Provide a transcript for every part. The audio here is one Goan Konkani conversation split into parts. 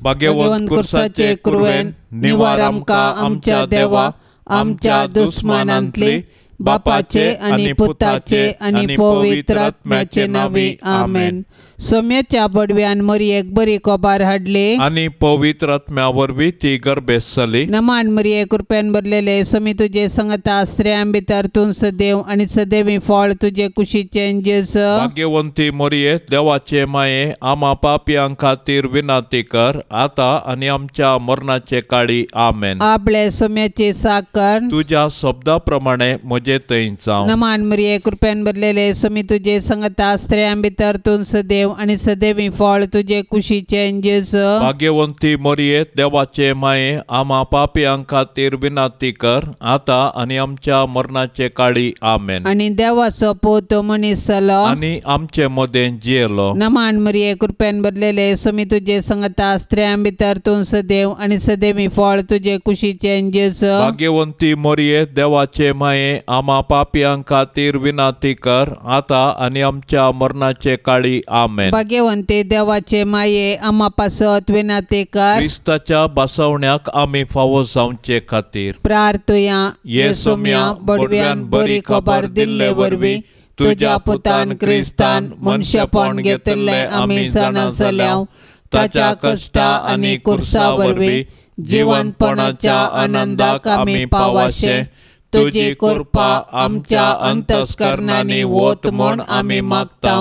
भाग्यवंत कुर्साचे कुरवेन निवार आमकां आमच्या देवा आमच्या दुस्मानांतली बापाचे आनी पुताचे आनी पवित्र आत्म्याचे नांवी आमेन. सोम्याच्या बडव्यान मरियेक बरी खबर हाडली आनी पवित्र आत्म्या वरवीं ती गर्भेस्त जाली. नमान मरिये कृपेन भरलेले सोमी तुजे संगता स्त्रियां भितर तूं सदैव आनी सदैवी फळ तुजे कुशीचें जेजू. भाग्यवंती मरिये देवाचे माये आमा पापयां खातीर विनंती कर आतां आनी आमच्या मरणाचे काळी आमेन. आपले सोम्याची साकर तुज्या शब्दा प्रमाणे म्हजे थंय जावं. नमान मरिये कृपेन भरलेले सोमी तुजे संगता स्त्रियां भितर तूं सदैव आनी सदैवी फळ तुजे कुशीचें जेजू. भाग्यवंती मरिये देवाचे माये आमा पापयां खातीर विनंती कर आतां आनी आमच्या मरणाचे काळी आमेन. आनी देवाचो पूत मनीस जालो आनी आमचे मदें जियेलो. नमान मरिये कृपेन भरलेले सोमी तुजे संगता स्त्रियां भितर तूं सदैव आनी सदैवी फळ तुजे कुशीचें जेजू. भाग्यवंती मरिये देवाचे माये आमा पापयां खातीर विनंती कर आतां आनी आमच्या मरणाचे काळी आमेन. भाग्यवंती देवाचे माये आमा पासत विनंती कर क्रिस्ताच्या बसवण्याक आमी फावो जावचे खातीर प्रार्थुया. ये सोम्या बडव्यान बरी खबर दिल्ले वरवीं तुज्या पुतान क्रिस्तान मनशेपण घेतिल्लें आमी जाणा जाल्याव ताच्या कश्टा आनी कुर्सा वरवीं जिवंतपणाच्या आनंदाक आमी पावाशे तुजी कृपा आमच्या अंतस्करणांनी वत म्हूण आमी मागता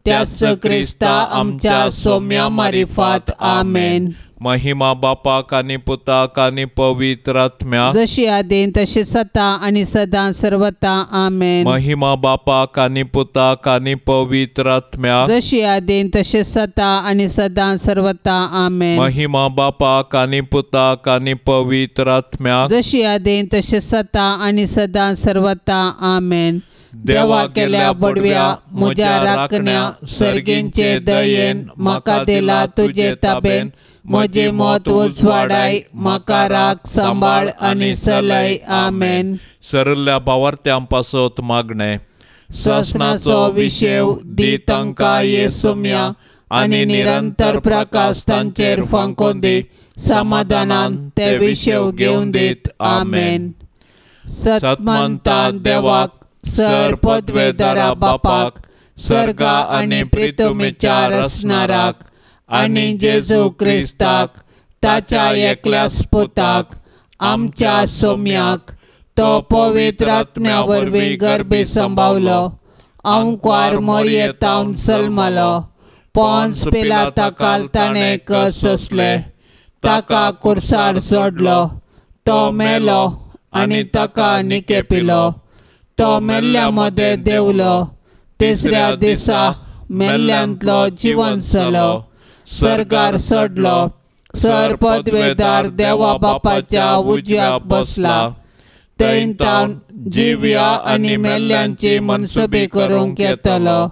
त्यास क्रिस्ता आमच्या सोम्या मारिफात आमेन. महिमा बापाक आनी पुताक आनी पवित्र आत्म्याक जशी आदीं तशी सता आनी सदां सर्वता आमेन. महिमा बापाक आनी पुताक आनी पवित्र आत्म्याक जशी आदीं तशी सता आनी सदां सर्वता आमेन. महिमा बापाक आनी पुताक आनी पवित्र आत्म्याक जशी आदीं तशी सता आनी सदां सर्वता आमेन. देवा केल्या बडव्या म्हज्या राखण्या सर्गींचे दयेन म्हाका दिला तुजे ताबेन म्हजें मत उजवाडाय म्हाका राख सांबाळ आनी सलय आमेन. सरल्या भावार्थ्यां पासत मागणें सोसणाचो विशेव दी तांकां ये सोम्या आनी निरंतर प्रकाश तांचेर फांकोन दी समाधानान ते विशेव घेवन दीत आमेन. सतमंता देवाक सर पदवेदारा बापाक सर्गा आनी प्रितुमीच्या रचणाराक आनी जेजू क्रिस्ताक ताच्या एकल्याच पुताक आमच्या सोम्याक तो पवित्र आत्म्या वरवीं गर्भे संभावलो अंकुर मोरयेतावन सल्मलो पोंस पिलाता ताणें कस सोंसले ताका कुर्सार सोडलो तो मेलो आनी ताका निकेपिलो तो मेल्ल्या मदें देंवलो तिसऱ्या दिसा मेल्ल्यांतलो जिवन जालो सर्गार सोडलो सर पदवेदार देवा बापाच्या उजव्याक बसला थंय तावन जिव्या आनी मेल्ल्यांची मनसुबी करूंक येतलो.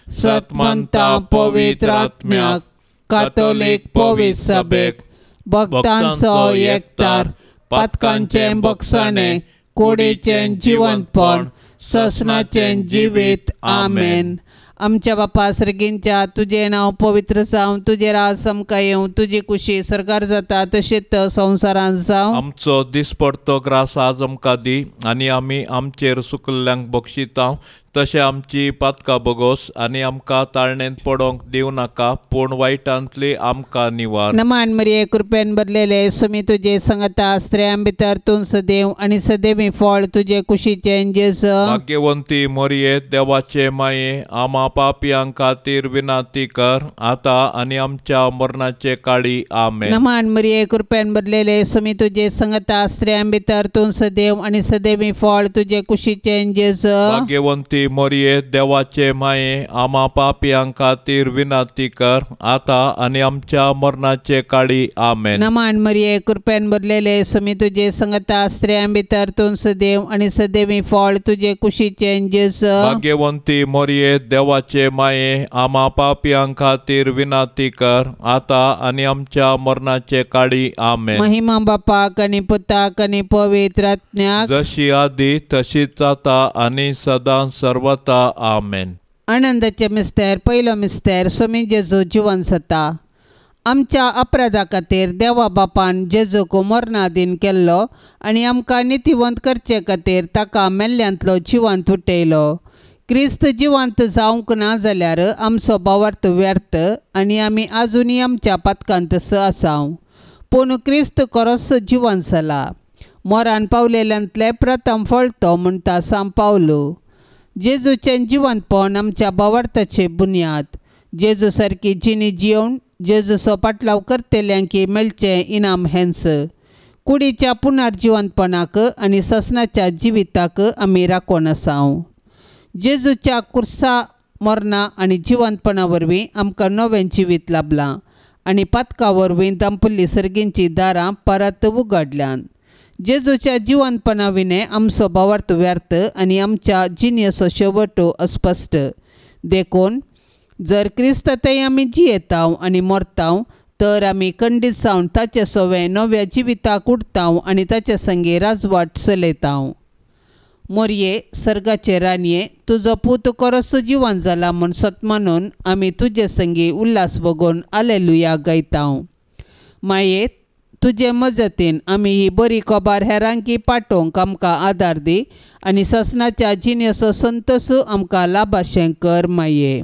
सतमंता पवित्र आत्म्याक कातोलीक पवित्र सभेक भक्तांचो एकतार पातकांचें बक्षाणें कुडीचें जिवंतपण ससनाचें जिवीत आमेन. आमच्या बापा सर्गींच्या तुजें नांव पवित्र जावं तुजें राज आमकां येवं तुजी कुशी सरकार जाता तशेंच संवसारांत जावं. आमचो दिसपडतो ग्रास आज आमकां दी आनी आमी आमचेर सुकल्ल्यांक बक्षिता तशें आमची पातकां बगोस आनी आमकां ताळणेंत पडोंक दिवं नाका पूण वायटांतली आमकां निवार. नमान मरिये कृपेन भरलेले सुमी तुजे संगता स्त्रियां भितर तूं सदैव आनी सदैवी फळ तुजे कुशीचें जेजू. भाग्यवंती मरिये देवाचे माये आमा पापयां खातीर विनंती कर आतां आनी आमच्या मरणाचे काळी आमेन. नमान मरिये कृपेन भरलेले सुमी तुजे संगता स्त्रियां भितर तूं सदैव आनी सदैवी फळ तुजे कुशीचें जेजू. भाग्यवंती मरिये देवाचे माये आमा पापयां खातीर विनंती कर आतां आनी आमच्या मरणाचे काळी आमेन. नमान मरिये कृपेन भरलेले सुमी तुजे संगता स्त्रियां भितर तूं सदैव आनी सदैवी फळ तुजे कुशीचें जेजू. भाग्यवंती मरिये देवाचे माये आमा पापयां खातीर विनंती कर आतां आनी आमच्या मरणाचे काळी आमेन. महिमा बापाक आनी पुताक आनी पवित्र आत्म्याक जशी आदी तशीच जाता आनी सदां सर्वता आमेन. आनंदाचे मिस्तेर पयलो मिस्तेर सोमी जेजू जिवन जाता. आमच्या अपराधा खातीर देवा बापान जेजूक मरणादीन केल्लो आनी आमकां नितीवंत करचे खातीर ताका मेल्ल्यांतलो जिवांत उठयलो. क्रिस्त जिवंत जावंक ना जाल्यार आमचो भावार्थ व्यर्थ आनी आमी आजुनूय आमच्या पातकांत आसाव. पूण क्रिस्त खरोच जिवंत जाला. मोरान पावलेल्यांतलें प्रथम फळ तो म्हणटा सांत पावलू. जेजूचें जिवंतपण आमच्या भावार्थाची बुन्याद. जेजू सारकी जिणी जियोवन जेजूचो पाटलाव करतल्यांकी मेळचें इनाम हेंच. कुडीच्या पुनर्जिवंतपणाक आनी ससनाच्या जिविताक आमी राखून आसाव. जेजूच्या कुर्सा मरणा आनी जिवंतपणा वरवीं आमकां नवें जिवीत लाबलां आनी पातका वरवीं दांपुल्ली सर्गींची दारां परत उगडल्यान. जेजूच्या जिवंतपणा विणें आमचो भावार्थ व्यर्थ आनी आमच्या जिणेचो शेवट अस्पश्ट. देखून जर क्रिस्त थंय आमी जियेताव आनी मरताव तर आमी खंडीत जावन ताचे सवें नव्या जिविताक उडताव आनी ताचे संगे राजवाट चलयताव. मोरये सर्गाचे राणये, तुजो पूत खरोच जिवन जाला म्हूण सत मानून आमी तुजे संगी उल्हास बगोवन आलेलुया गायताव. माये, तुजे मजतीन आमी ही बरी खबर हेरांकी पाठोवंक आमकां आदार दी आनी ससनाच्या जिणेचो संतोश आमकां लाभाशें कर. माये,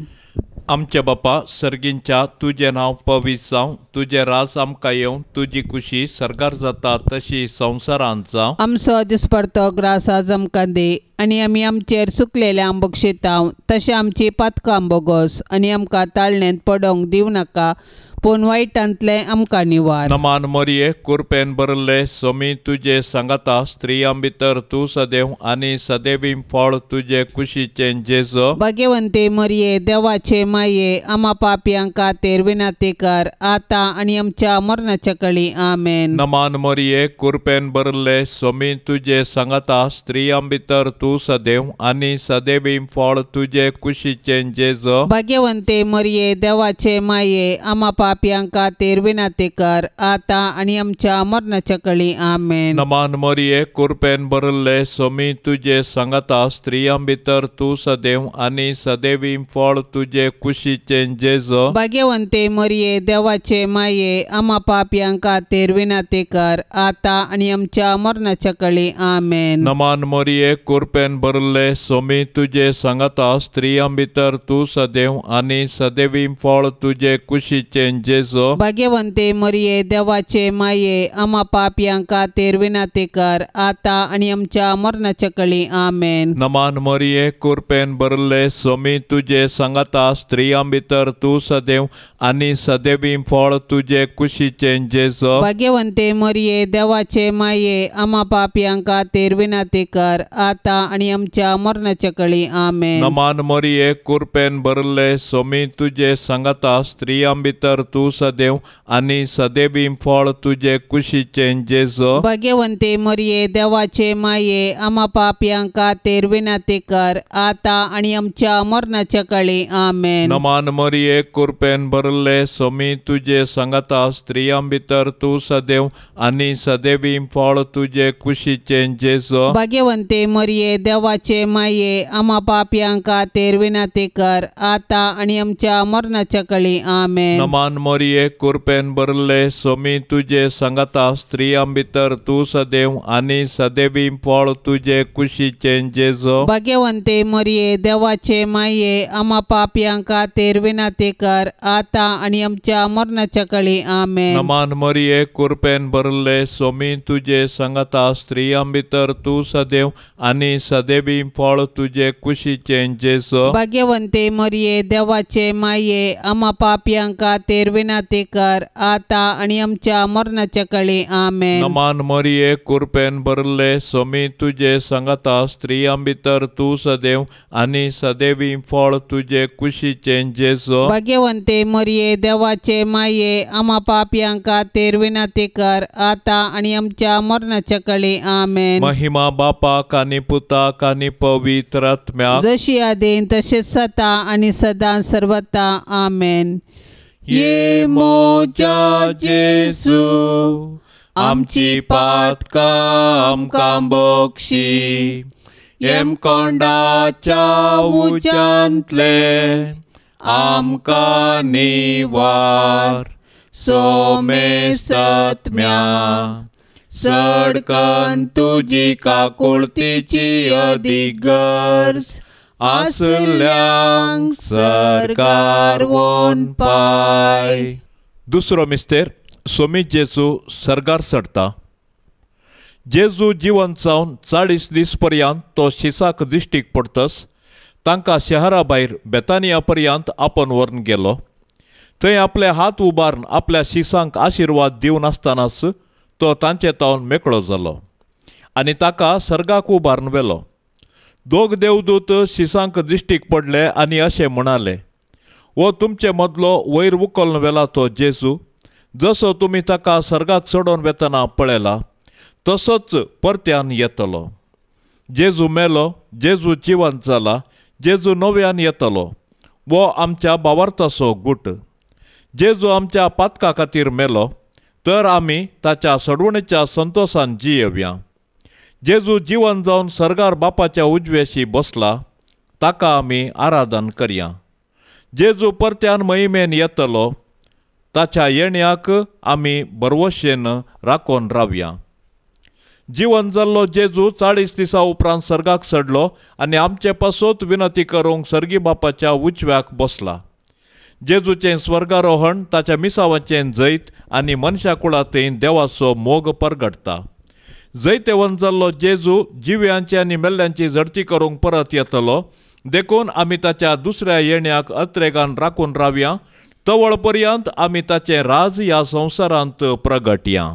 आमच्या बापा सर्गींच्या, तुजें नांव पवित्र जावं, तुजें राज आमकां येवं, तुजी खुशी सर्गार जाता तशी संवसारांत जावं. आमचो दिसपडतो ग्रास आज आमकां दी आनी आमी आमचेर सुकलेल्या बक्षिताव तशें आमची पातकां बोगोस आनी आमकां ताळणेंत पडोवंक दिवं नाका, पूण वायटांतलें आमकां निवार. नमान मोरये, कुरपेन भरिल्ले सोमी तुजे सांगाता, स्त्रियां भितर तूं सदैव आनी सदैवी फळ तुजे कुशीचें जेजो. भाग्यवंती मोरये, देवाचे माये, आमा पापयां खातीर विनंती कर आतां आनी आमच्या मरणाच्या कळी. आमेन. नमान मोरये, कुरपेन भरिल्ले सोमी तुजे सांगाता, स्त्रियां भितर तूं सदैव आनी सदैवी फळ तुजे कुशीचें जेजो. भाग्यवंती मोरये, देवाचे माये, आमा पापयां खातीर विनंती कर आतां आनी आमच्या मरणाच्या कळी. आमेन. नमान मोरये, कुरपेन भरिल्ले सोमी तुजे सांगाता, स्त्रियां भितर तूं सदैव आनी सदैवी फळ तुजे कुशीचें जेजो. भाग्यवंती मोरये, देवाचे माये, आमा पापयां खातीर विनंती कर आतां आनी आमच्या मरणाच्या कळी. आमेन. नमान मोरये, कुरपेन भरिल्ले सोमी तुजे सांगाता, स्त्रियां भितर तूं सदैव आनी सदैवी फळ तुजे कुशीचें जेजो. भाग्यवंती मोरये, देवाचे माये, आमा पापयां खातीर विनंती कर आतां आनी आमच्या मरणाच्या कळी. आमेन. नमान मोरये, कुरपेन भरिल्ले सोमी तुजे सांगाता, स्त्रियां भितर तूं सदैव आनी सदैवी फळ तुजे कुशीचें जेजो. भाग्यवंती मोरये, देवाचे माये, आमा पापयां खातीर विनंती कर आतां आनी आमच्या मरणाच्या कळी. आमेन. नमान मोरये, कुरपेन भरिल्ले सोमी तुजे सांगाता, स्त्रियां भितर तूं सदैव आनी सदैवी फळ तुजे कुशीचें जेजो. भाग्यवंती मोरये, देवाचे माये, आमा पापयां खातीर विनंती कर आतां आनी आमच्या मरणाच्या कळी. आमेन. नमान मोरये, कुरपेन भरिल्ले सोमी तुजे सांगाता, स्त्रियां भितर तूं सदैव आनी सदैवी फळ तुजे कुशीचें जेजो. भाग्यवंती मोरये, देवाचे माये, आमा पापयां खातीर विनंती कर आतां आनी आमच्या मरणाच्या कळी. आमेन. नमान मोरये, कुरपेन भरिल्ले सोमी तुजे सांगाता, स्त्रियां भितर तूं सदैव आनी सदैवी फळ तुजे कुशीचें जेजो. भाग्यवंती मोरये, देवाचे माये, आमा पापयां खातीर विनंती कर आतां आनी आमच्या मरणाच्या कळी. आमेन. नमान मोरये, कुरपेन भरिल्ले सोमी तुजे सांगाता, स्त्रियां भितर तूं सदैव आनी सदैवी फळ तुजे कुशीचें जेजो. भाग्यवंती मोरये, देवाचे माये, आमा पापयां खातीर विनंती कर आतां आनी आमच्या मरणाच्या कळी. आमेन. नमान मोरये, कुरपेन भरिल्ले सोमी तुजे सांगाता, स्त्रियां भितर तूं सदैव आनी सदैवी फळ तुजे कुशीचें जेजो. भाग्यवंती मोरये, देवाचे माये, आमा पापयां खातीर विनंती कर आतां आनी आमच्या मरणाच्या कळी. आमेन. महिमा बापाक आनी पुताक आनी पवित्र आत्म्याक, जशी आदीन तशेंच सदा आनी सदां सर्वता. आमेन. ये मोजा जेजू, आमची पातकां आमकां बक्षी, येमकोंडाच्या उज्यांतले आमकां निवार, सोमेसत्म्या सडकन तुजी काकुळतीची अदीक गरज आसल्यांक सरकार वोन पाय. दुसरो मिस्तेर सोमीत जेजू सर्गार चडटा. जेजू जिवन जावन 40 दीस पर्यंत तो शिसाक दिश्टीक पडतस तांकां शहरा भायर बेतानिया पर्यंत आपण व्हरून गेलो. थंय आपले हात उबारून आपल्या शिसांक आशिर्वाद दिवन आसतनाच तो तांचे तावन मेकळो जालो आनी ताका सर्गाक उबारून व्हेलो. दोग देवदूत शिसांक दिश्टीक पडले आनी अशें म्हणाले, हो तुमचे मदलो वयर उखलून व्हेला तो जेजू, जसो तुमी ताका सर्गाक चडोवन वेतना पळयला तसोच परत्यान येतलो. जेजू मेलो, जेजू जिवंत जाला, जेजू नव्यान येतलो. हो आमच्या भावार्थाचो गूट. जेजू आमच्या पातका खातीर मेलो तर आमी ताच्या सडवणेच्या संतोशान जियेवया. जेजू जिवन जावन सर्गार बापाच्या उजव्याशी बसला, ताका आमी आराधन करया. जेजू परत्यान महिमेन येतलो, ताच्या येण्याक आमी भरवशेन राखून रावया. जिवन जाल्लो जेजू 40 दिसां उपरांत सर्गाक चडलो आनी आमचे पासत विनंती करूंक सर्गी बापाच्या उजव्याक बसला. जेजूचें स्वर्गारोहण ताच्या मिसावाचें जैत आनी मनशा कुळांतय देवाचो मोग परगटता. जैतेवंत जाल्लो जेजू जिव्यांची आनी मेल्ल्यांची झडती करूंक परत येतलो, देखून आमी ताच्या दुसऱ्या येण्याक अत्रेगान राखून रावया. तवळ पर्यंत आमी ताचें राज ह्या संवसारांत प्रगटया.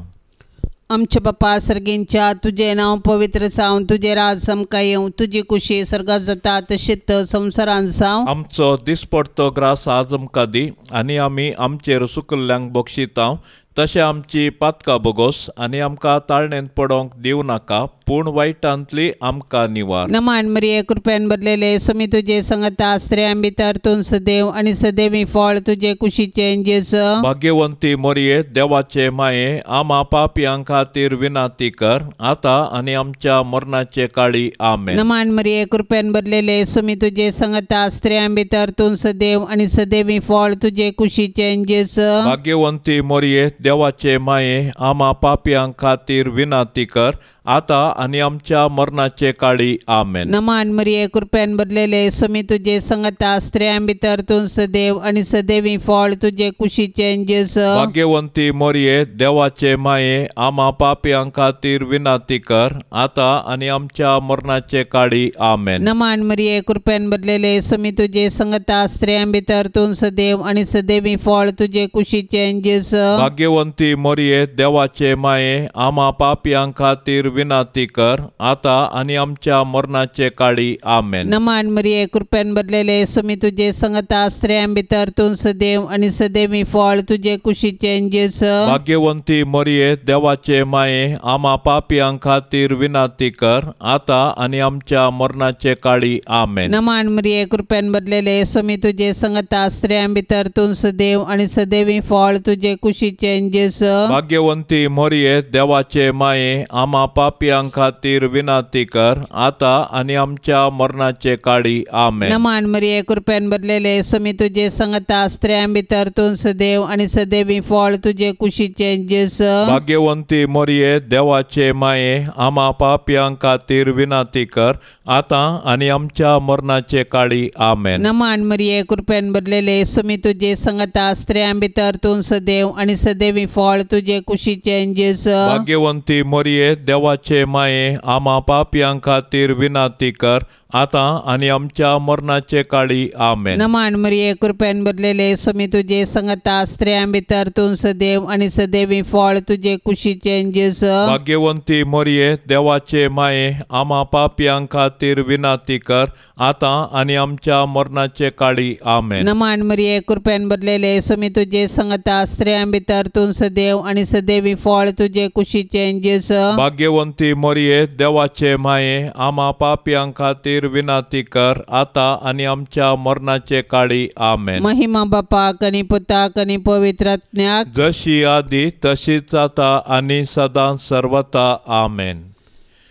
आमच्या बापा सर्गींच्या, तुजें नांव पवित्र जावं, तुजें राज आमकां येवं, तुजी कुशी सर्गात जाता तशीच संवसारांत जावं. आमचो दिसपडतो ग्रास आज आमकां दी आनी आमी आमचेर सुकल्ल्यांक बक्षितांव तशें आमची पातकां बोगोस आनी आमकां ताळणेंत पडोवंक दिवं नाका, पूण वायटांतली आमकां निवार. नमान मरिये, कृपेन भरलेले, स्वामी तुजे संगता, स्त्रियां भितर तूं सदैव आनी सदैवी फळ तुजे कुशीचें जेजू. भाग्यवंती मरिये, देवाचे माये, आमा पापयां खातीर विनंती कर आतां आनी आमच्या मरणाचे काळी. आमेन. नमान मरिये, कृपेन भरलेले, स्वामी तुजे संगता, स्त्रियां भितर तूं सदैव आनी सदैवी फळ तुजे कुशीचें जेजू. भाग्यवंती मरिये, देवाचे माये, आमा पापयां खातीर विनंती कर आतां आनी आमच्या मरणाचे काळी. आमेन. नमान मरिये, कृपेन भरलेले, स्वामी तुजे संगता, स्त्रियां भितर तूं सदैव आनी सदैवी फळ तुजे कुशीचें जेजू. भाग्यवंती मरिये, देवाचे माये, आमा पापयां खातीर विनंती कर आतां आनी आमच्या मरणाचे काळी. आमेन. नमान मरिये, कृपेन भरलेले, स्वामी तुजे संगता, स्त्रियां भितर तूं सदैव आनी सदैवी फळ तुजे कुशीचें जेजू. भाग्यवंती मरिये, देवाचे माये, आमा पापयां खातीर विनंती कर आतां आनी आमच्या मरणाचे काळी. आमेन. नमान मरिये, कृपेन भरलेले, स्वामी तुजे संगता, स्त्रियां भितर तूं सदैव आनी सदैवी फळ तुजे कुशीचें जेजू. भाग्यवंती मरिये, देवाचे माये, आमा पापयां खातीर विनंती कर आतां आनी आमच्या मरणाचे काळी. आमेन. नमान मरिये, कृपेन भरलेले, स्वामी तुजे संगता, स्त्रियां भितर तूं सदैव आनी सदैवी फळ तुजे कुशीचें जेजू. भाग्यवंती मरिये, देवाचे माये, आमा पापयां खातीर विनंती कर आतां आनी आमच्या मरणाचे काळी. आमेन. नमान मरिये, कृपेन भरलेले, स्वामी तुजे संगता, स्त्रियां भितर तूं सदैव आनी सदैवी फळ तुजे कुशीचें जेजू. भाग्यवंती मरिये, देवाचे माये, आमा पापयां खातीर विनंती कर आतां आनी आमच्या मरणाचे काळी. आमेन. नमान मरिये, कृपेन भरलेले, स्वामी तुजे संगता, स्त्रियां भितर तूं सदैव आनी सदैवी फळ तुजे कुशीचें जेजू. भाग्यवंती मरिये, देवाचे माये, आमा पापयां खातीर विनंती कर आतां आनी आमच्या मरणाचे काळी. आमेन. नमान मरिये, कृपेन भरलेले, स्वामी तुजे संगता, स्त्रियां भितर तूं सदैव आनी सदैवी फळ तुजे कुशीचें जेजू. भाग्यवंती मरिये, देवाचे माये, आमा पापयां खातीर विनंती कर आतां आनी आमच्या मरणाचे काळी. आमेन. नमान मरिये, कृपेन भरलेले, स्वामी तुजे संगता, स्त्रियां भितर तूं सदैव आनी सदैवी फळ तुजे कुशीचें जेजू. भाग्यवंती मरिये, देवाचे माये, आमा पापयां खातीर विनंती कर आतां आनी आमच्या मरणाचे काळी. आमेन. महिमा बापाक आनी पुताक आनी पवित्र आत्म्याक, जशी आदी तशीच आतां आनी सदां सर्वता. आमेन.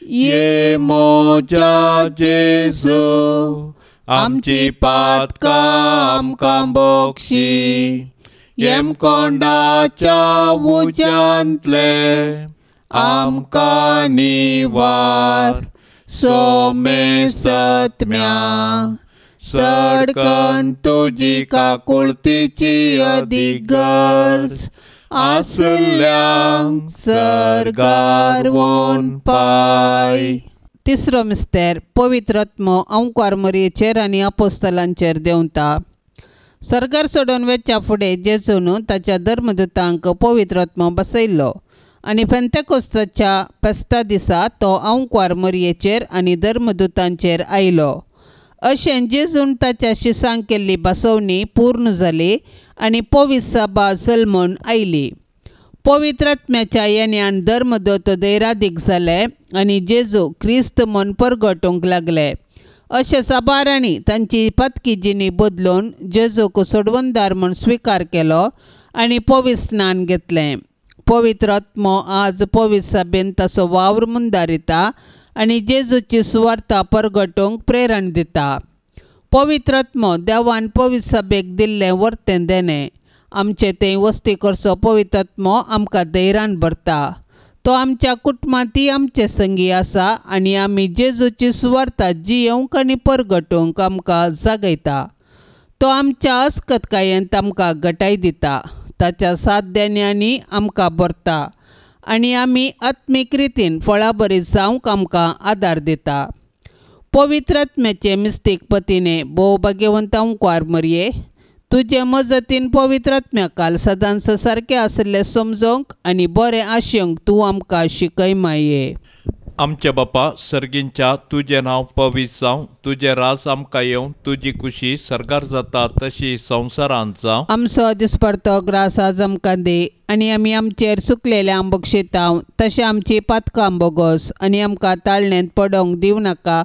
ये मोजा जेजू, आमची पातकां आमकां बोक्षी, येमकोंडाच्या उज्यांतले आमकां निवार सोमेसत्म्या सडकन तुजी काकुळतीची अदीक गरज आसल्यांक सर्गार वोन पाय. तिसरो मिस्तेर पवित्र आत्मो अंकार मरयेचेर आनी अपोस्तलांचेर देंवता. सर्गार सोडून वेच्या फुडें जेजून ताच्या धर्मदूतांक पवित्र आत्मो बसयल्लो आनी पेंतेकोस्ताच्या फेस्ता दिसा तो अंकार मरयेचेर आनी धर्मदूतांचेर आयलो. अशें जेजून ताच्या शिसांक केल्ली बसवणी पूर्ण जाली आनी पवित्र सभा जल्मून आयली. पवित्र आत्म्याच्या येण्यान धर्मदूत धैरादीक जाले आनी जेजू क्रिस्त म्हूण परगटूंक लागले. अशें साबारांनी तांची पातकी जिणी बदलून जेजूक सोडवणदार म्हूण स्विकार केलो आनी पवित्र स्नान घेतलें. पवित्र आत्मो आज पवित्र सभेन ताचो वावर मुंदारिता आनी जेजूची सुवार्ता परगटूंक प्रेरण दिता. पवित्र आत्मो देवान पवित्र सभेक दिल्लें वर्तें देणें. आमचे थंय वस्ती करचो पवित्र आत्मो आमकां धैर्यान भरता. तो आमच्या कुटुंबांतय आमचे संगी आसा आनी आमी जेजूची सुवार्ता जियेवंक आनी परगटूंक आमकां जागयता. तो आमच्या अस्कतकायेंत आमकां गटाय दिता. ताच्या सात देण्यांनी आमकां भरता आनी आमी आत्मीक रितीन फळाबरी जावंक आमकां आदार दिता. पवित्र आत्म्याचे मिस्तीक पतीने भोव भाग्यवंत अंकार मरये तुजे मजतीन पवित्र आत्म्या काल सदांच सारकें आशिल्लें समजूंक आनी बरें आशेवंक तूं आमकां शिकय माये. आमच्या बापा सर्गींच्या तुजें नांव पवित्र जावं, तुजें राज आमकां येवं, तुजी कुशी सर्गार जाता तशी संवसारांत जावं. आमचो दिसपडतो ग्रास आज आमकां दी आनी आमी आमचेर सुकलेल्या बक्षितांव तशें आमची पातकां बोगोस आनी आमकां ताळणेंत पडोवंक दिवं नाका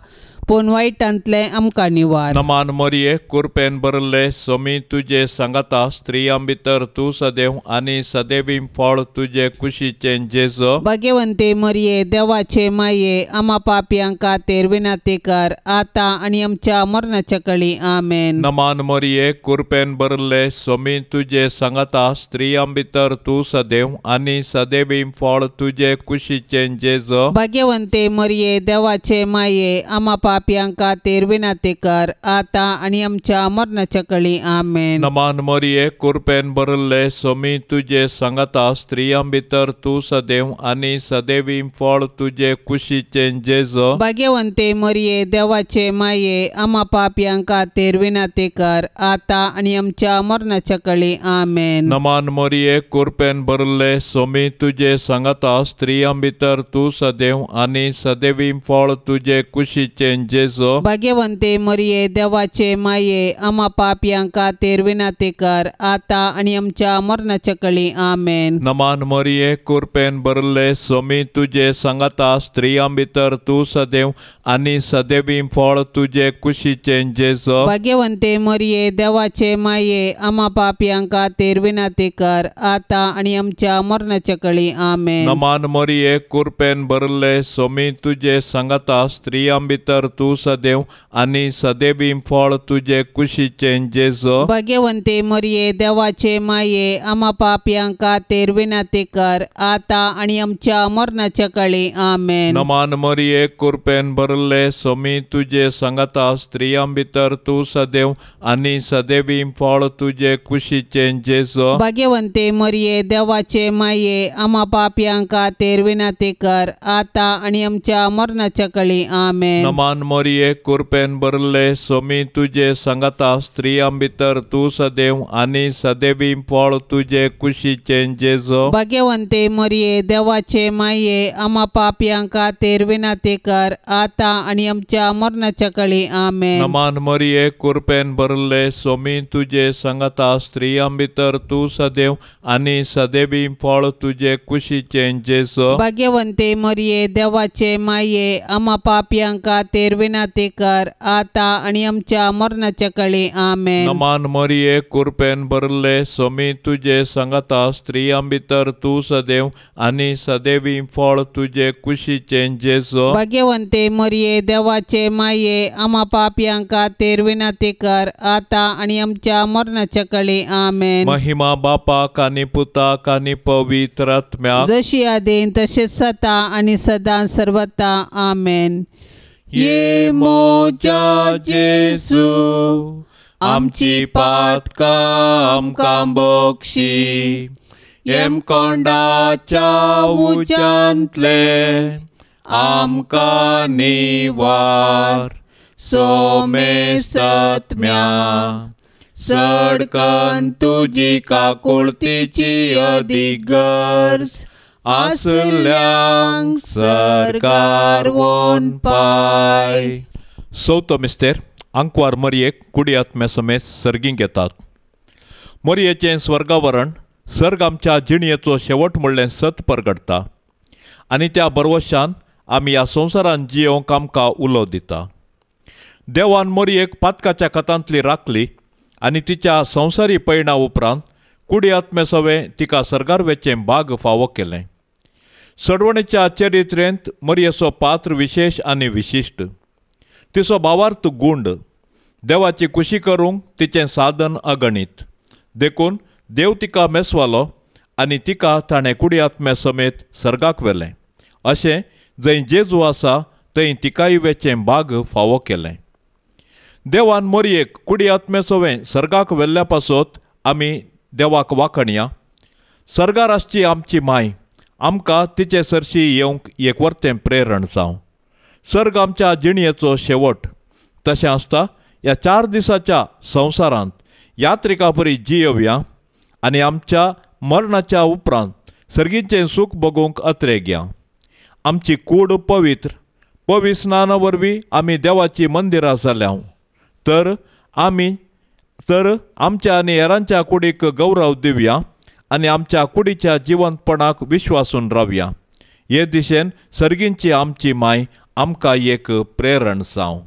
पूण वायटांतलें आमकां निवार. नमान मरये कुरपेन भरले सोमी तुजे सांगाता स्त्रियां भितर तूं सदैव आनी सदैवी फळ तुजे कुशीचें जेजो. भाग्यवंती मरये देवाचे माये आमा पापयां खातीर विनंती कर आतां आनी आमच्या मरणाच्या कळी. आमेन. नमान मरये कुरपेन भरले सोमी तुजे सांगाता स्त्रियां भितर तूं सदैव आनी सदैवी फळ तुजे कुशीचें जेजो. भाग्यवंती मरये देवाचे माये आमा पापयां खातीर विनंती कर आतां आनी आमच्या मरणाच्या कळी. आमेन. नमान मरये कुरपेन भरले सोमी तुजे सांगाता स्त्रियां भितर तूं सदैव आनी सदैवी फळ तुजे कुशीचें जेजो. भाग्यवंती मरये देवाचे माये आमा पापयां खातीर विनंती कर आतां आनी आमच्या मरणाच्या कळी. आमेन. नमान मरये कुरपेन भरले सोमी तुजे सांगाता स्त्रियां भितर तूं सदैव आनी सदैवी फळ तुजे कुशीचें जेजो. भाग्यवंती मरये देवाचे माये आमा पापयां खातीर विनंती कर आतां आनी आमच्या मरणाच्या कळी. आमेन. नमान मरये कुरपेन भरले सोमी तुजे सांगाता स्त्रियां भितर तूं सदैव आनी सदैवी फळ तुजे कुशीचें जेजो. भाग्यवंती मरये देवाचे माये आमा पापयां खातीर विनंती कर आतां आनी आमच्या मरणाच्या कळी. आमेन. नमान मरये कुरपेन भरले सोमी तुजे सांगाता स्त्रियां भितर तूं सदैव आनी सदैवी फळ तुजे कुशीचें जेजो. भाग्यवंती मरये देवाचे माये आमा पापयां खातीर विनंती कर आतां आनी आमच्या मरणाच्या कळी. आमेन. नमान मरये कुरपेन भरले सोमी तुजे सांगाता स्त्रियां भितर तूं सदैव आनी सदैवी फळ तुजे कुशीचें जेजो. भाग्यवंती मरये देवाचे माये आमा पापयां खातीर विनंती कर आतां आनी आमच्या मरणाच्या कळी. आमेन. नमान मरये कुरपेन भरले सोमी तुजे सांगाता स्त्रियां भितर तूं सदैव आनी सदैवी फळ तुजे कुशीचें जेजो. भाग्यवंती मरये देवाचे माये आमा पापयां खातीर विनंती कर आतां आनी आमच्या मरणाच्या कळी. आमेन. नमान मरये कुरपेन भरले सोमी तुजे सांगाता स्त्रियां भितर तूं सदैव आनी सदैवी फळ तुजे कुशीचें जेजो. भाग्यवंती मरये देवाचे माये आमा पापयां खातीर खातीर विनंती कर आतां आनी आमच्या मरणाच्या कळी. आमेन. नमान मरिये, कुरपेन भरले, सोमी तुजे सांगाता, स्त्रियां भितर तूं सदैव आनी सदैवी फळ तुजे कुशीचें जेजू. भाग्यवंते मरिये, देवाचे माये, आमा पापयां खातीर विनंती कर आतां आनी आमच्या मरणाच्या कळी. आमेन. महिमा बापाक आनी पुताक आनी पवित्र आत्म्याक, जशी आदीन तशेंच सता आनी सदां सर्वता. आमेन. ये मोजा जेजू, आमची पातकां आमकां बक्षी, येमकोंडाच्या उज्यांतले आमकां निवार, सोमेसत्म्या सडकन तुजी काकुळतीची अदीक गरज आसल्यांक सरकार वोन पाय. चवथो मिस्तेर, आंकवार मरयेक कुडी आत्म्या समेत सर्गींक येतात. मरयेचें स्वर्गावरण सर्ग आमच्या जिणयेचो शेवट म्हणलें सत परगडटा आनी त्या बरवशान आमी ह्या संवसारान जियोवंक आमकां उलो दिता. देवान मरयेक पातकाच्या खतांतली राखली आनी तिच्या संवसारी पयणा उपरांत कुडी आत्मे सवें तिका सर्गार वेचें भाग फावो केलें. सडवणेच्या चरित्रेंत मरयेचो पात्र विशेश आनी विशिश्ट. तिचो भावार्थ गुंड, देवाची खुशी करूंक तिचें साधन अगणीत. देखून देव तिका मेसवालो आनी तिका ताणें कुडी आत्म्या समेत सर्गाक व्हेलें. अशें जंय जेजू आसा थंय तिकाय वेचें भाग फावो केलें. देवान मरयेक कुडी आत्मे सवें सर्गाक व्हेल्ल्या पासत आमी देवाक वाखणया. सर्गार आसची आमची माय आमकां तिचे सरशी येवंक एक वर्तें प्रेरण जावं. सर्ग आमच्या जिणयेचो शेवट. तशें आसता ह्या 4 दिसाच्या संवसारांत यात्रिका परी जियोवया आनी आमच्या मरणाच्या उपरांत सर्गीचें सूख भोगूंक अत्रेगया. आमची कूड पवित्र पवित्र स्नाना वरवीं आमी देवाची मंदिरां जाल्या तर आमी तर आमच्या आनी हेरांच्या कुडीक गौरव दिवया आनी आमच्या कुडीच्या जिवंतपणाक विश्वासून रावया. हे दिशेन सर्गींची आमची माय आमकां एक प्रेरण जावं.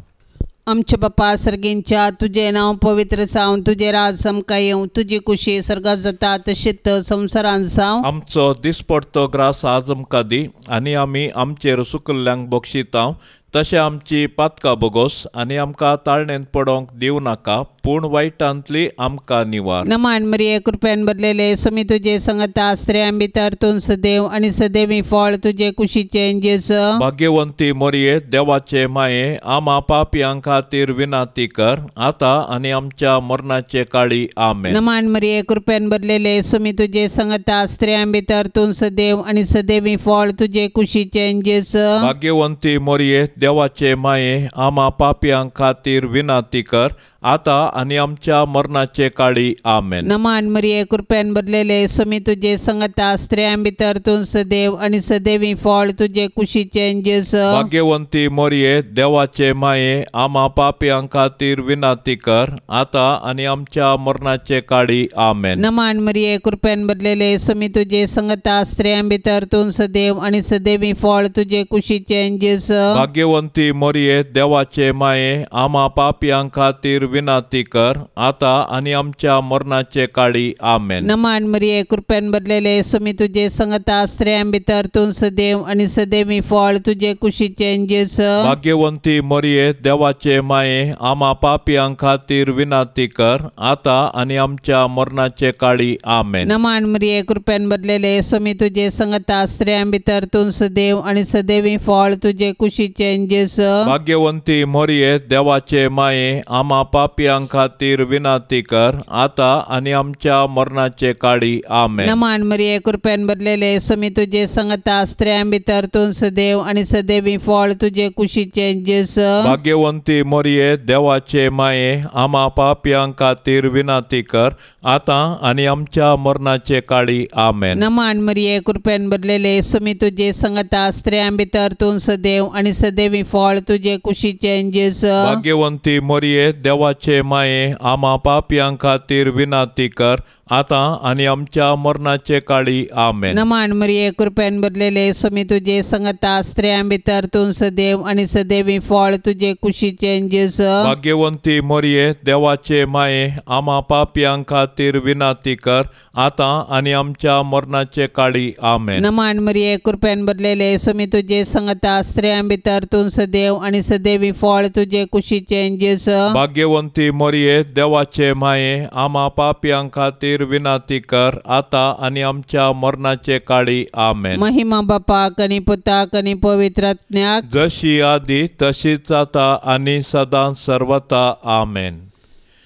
आमच्या बापा सर्गींच्या, तुजें नांव पवित्र जावं, तुजें राज आमकां येवं, तुजी कुशी सर्गात जाता तशीच संवसारांत जावं. आमचो दिसपडतो ग्रास आज आमकां दी आनी आमी आमचेर सुकल्ल्यांक बक्षितांव तशें आमची पातकां बोगोस आनी आमकां ताळणेंत पडोवंक दिवं नाका, पूण वायटांतली आमकां निवार. नमान मरिये, कृपेन भरलेले, स्वामी तुजे संगता, स्त्रियां भितर तूं सदैव आनी सदैवी फळ तुजे कुशीचें जेजू. भाग्यवंती मरिये, देवाचे माये, आमा पापयां खातीर विनंती कर आतां आनी आमच्या मरणाचे काळी. आमेन. नमान मरिये, कृपेन भरलेले, स्वामी तुजे संगता, स्त्रियां भितर तूं सदैव आनी सदैवी फळ तुजे कुशीचें जेजू. भाग्यवंती मरिये, देवाचे माये, आमा पापयां खातीर विनंती कर आतां आनी आमच्या मरणाचे काळी. आमेन. नमान मरिये, कृपेन भरलेले, स्वामी तुजे संगता, स्त्रियां भितर तूं सदैव आनी सदैवी फळ तुजे कुशीचें जेजू. भाग्यवंती मरिये, देवाचे माये, आमा पापयां खातीर विनंती कर आतां आनी आमच्या मरणाचे काळी. आमेन. नमान मरिये, कृपेन भरलेले, स्वामी तुजे संगता, स्त्रियां भितर तूं सदैव आनी सदैवी फळ तुजे कुशीचें जेजू. भाग्यवंती मरिये, देवाचे माये, आमा पापयां खातीर विनंती कर आतां आनी आमच्या मरणाचे काळी. आमेन. नमान मरिये, कृपेन भरलेले, स्वामी तुजे संगता, स्त्रियां भितर तूं सदैव आनी सदैवी फळ तुजे कुशीचें जेजू. भाग्यवंती मरिये, देवाचे माये, आमा पापयां खातीर विनंती कर आतां आनी आमच्या मरणाचे काळी. आमेन. नमान मरिये, कृपेन भरलेले, स्वामी तुजे संगता, स्त्रियां भितर तूं सदैव आनी सदैवी फळ तुजे कुशीचें जेजू. भाग्यवंती मरिये, देवाचे माये, आमा पापयां खातीर विनंती कर आतां आनी आमच्या मरणाचे काळी. आमेन. नमान मरिये, कृपेन भरलेले, स्वामी तुजे संगता, स्त्रियां भितर तूं सदैव आनी सदैवी फळ तुजे कुशीचें जेजू. भाग्यवंती मरिये, देवाचे माये, आमा पापयां खातीर विनंती कर आतां आनी आमच्या मरणाचे काळी. आमेन. नमान मरिये, कृपेन भरलेले, स्वामी तुजे संगता, स्त्रियां भितर तूं सदैव आनी सदैवी फळ तुजे कुशीचें जेजू. भाग्यवंती मरिये, देवाचे माये, आमा पापयां खातीर विनंती कर आतां आनी आमच्या मरणाचे काळी. आमेन. नमान मरिये, कृपेन भरलेले, स्वामी तुजे संगता, स्त्रियां भितर तूं सदैव आनी सदैवी फळ तुजे कुशीचें जेजू. भाग्यवंती मरिये, देवाचे माये, आमा पापयां खातीर विनंती कर, आतां आनी आमच्या मरणाचे काळी. आमेन. नमान मरिये, कृपेन भरलेले, स्वामी तुजे संगता, स्त्रियां भितर तूं सदैव आनी सदैवी फळ तुजे कुशीचें जेजू. भाग्यवंती मरिये, देवाचे माये, आमा पापयां खातीर विनंती कर, आतां आनी आमच्या मरणाचे काळी. आमेन. महिमा बापाक आनी पुताक आनी पवित्र आत्म्याक, जशी आदी तशीच आतां आनी सदां सर्वता. आमेन.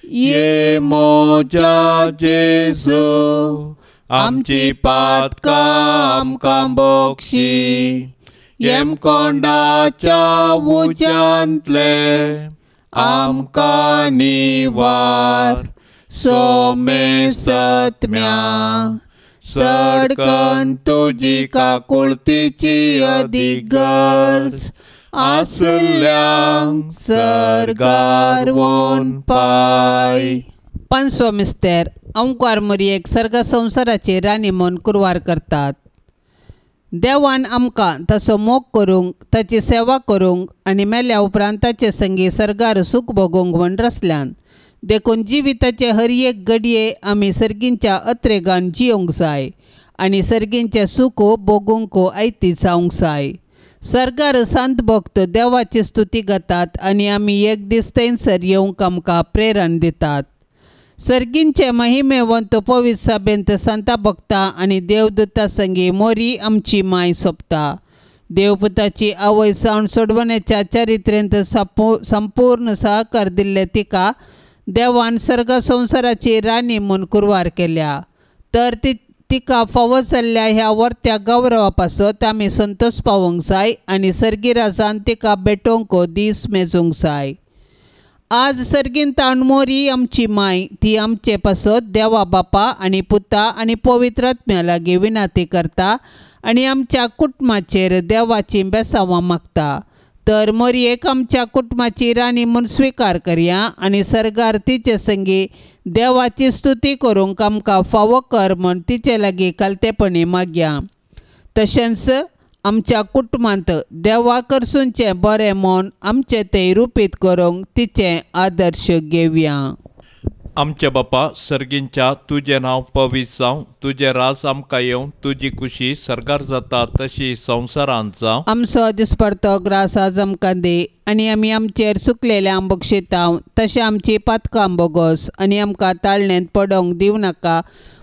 ये मोजा जेजू, आमची पातकां आमकां बोक्षी, येमकोंडाच्या उज्यांतले आमकां निवार, सोमे सत्म्या सडकन तुजी काकुळतीची अदीक गरज आसल्यांक सर्गार वोन पाय. पांचवो मिस्तेर. अंकार मरियेक सर्ग संवसाराची राणी म्हूण कुरवार करतात. देवान आमकां ताचो मोग करूंक, ताची सेवा करूंक आनी मेल्या उपरांत ताचे संगी सर्गार सूख भोगूंक म्हूण रचल्यान. देखून जिविताचे हर एक घडये आमी सर्गींच्या अत्रेगान जियोंक जाय आनी सर्गींचें सूख भोगूंक आयती जावंक जाय. सर्गार संत भक्त देवाची स्तुती गातात आनी आमी एक दीस थंयसर येवंक आमकां प्रेरण दितात. सर्गींचे महिमेवंत पवित्र सभेंत संता भक्ता आनी देवदूता संगी मोरी आमची माय सोंपता. देवपुताची आवय जावन सोडवण्याच्या चरित्रेंत संपूर्ण सहकार दिल्ले तिका देवान सर्ग संवसाराची राणी म्हूण कुरवार केल्या. तर ती तिका फावो जाल्ल्या ह्या वर्त्या गौरवा पासत आमी संतोश पावोवंक जाय आनी सर्गी राजान तिका भेटोवंक दीस मेजूंक जाय. आज सर्गींतावन मोरी आमची माय ती आमचे पासत देवा बापा आनी पुता आनी पवित्र आत्म्या लागीं विनंती करता आनी आमच्या कुटुंबाचेर देवाची बेसांवां मागता. तर मोरयेक आमच्या कुटुंबाची राणी म्हूण स्विकार करया आनी सर्गार तिचे संगी देवाची स्तुती करूंक आमकां फावो कर म्हूण तिचे लागीं खालतेपणी मागया. तशेंच आमच्या कुटुंबांत देवा करसूनचें बरें म्हूण आमचें तें रुपीत करूंक तिचें आदर्श घेवया. आमच्या बापा सर्गींच्या, तुजें नांव पवित्र जावं, तुजें राज आमकां येवं, तुजी खुशी सर्गार जाता तशी संवसारांत जावं. आमचो दिसपडतो ग्रास आज आमकां दी आनी आमी आमचेर सुकलेल्या बक्षितांव तशें आमची पातकां बोगोस आनी आमकां ताळणेंत पडोवंक दिवं नाका,